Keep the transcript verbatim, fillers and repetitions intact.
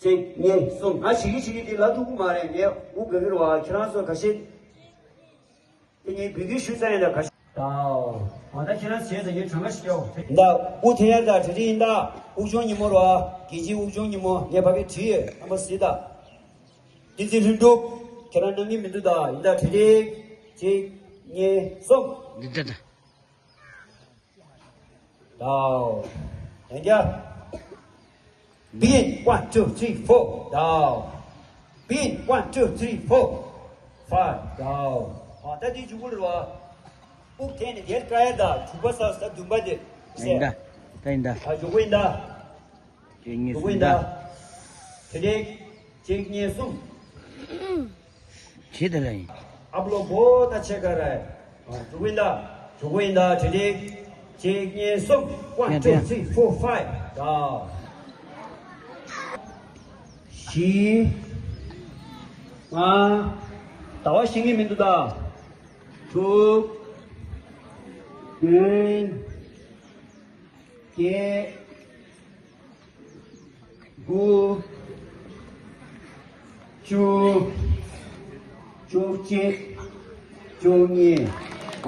གཅིག་གཉིས་གསུམ། ང་བྱེད་ཀྱི་བྱེད་ཀྱི་འདི་ལབ་ཐུབ་ཀྱི་མ་རེད། ངས་དབུགས་དགའ་གི་རེད་བ། ཁྱེད་རང་ཚོ་ཁ་ཤས་དེ་ངས་འབོད་སྐུལ་ཞུས་ཚར་ཡིན་ད། ག་ཤ་ད། ཨོ་ད་ཁྱེད་རང་བྱས་ཙང་ངས་གྲངས་ཀ་ཞིག་རྒྱག་འོ་ད་དབུགས་འཐེན་ཡ་ད་གྲ་སྒྲིག་ཡིན་ད། དབུགས་སྦྱོང་ཉིན་མོ་རོ། རྒན་བྱིས་དབུགས་སྦྱོང་ཉིན་མོ། ངས་ཕ་གི་བྲིས་ཡོད། རྣམ་པ་གཟིགས་ད། བསྟན་འཛིན་ལྷུན་གྲུབ། ཁྱེད་རང་གནང་གི་མི་འདུག་ད། ཡིན་ད་གྲ་སྒྲིག་གཅིག་གཉིས་གསུམ། འདི་ད་ད། ད། ཡང་བསྐྱར། Begin. One, two, three, four. Down. Begin. One, two, three, four. Five. Down. ཨ་ད་དེ་མཇུག་གུ་རེད་བ། དབུགས་འཐེན་ནས་དེར་བཀག་ཡ་ད། དྲུག་པ་ས་ས་བདུན་པ་དེ། ཡིན་ད། ད་ཡིན་ད། ཨ་མཇུག་གུ་ཡིན་ད། གཅིག་གཉིས། མཇུག་གུ་ཡིན་ད། གྲ་སྒྲིག་གཅིག་གཉིས་གསུམ། བྱེད་དེ་ལ་ཡིན། ཨབ་ལོ་བོ་ད་ཆེ་ག་ར། ཇུ་ཝིན་ད། ཇུ་ཝིན་ད་བྱེད་དེ། གཅིག་གཉིས་གསུམ། One, two, three, four, five. ད། བཞི། ལྔ། ཟླ་བ་ཤེས་ཀྱི་མི་འདུག་ད། དྲུག་བདུན། བརྒྱད། དགུ། བཅུ། བཅུ་གཅིག་བཅུ་གཉིས།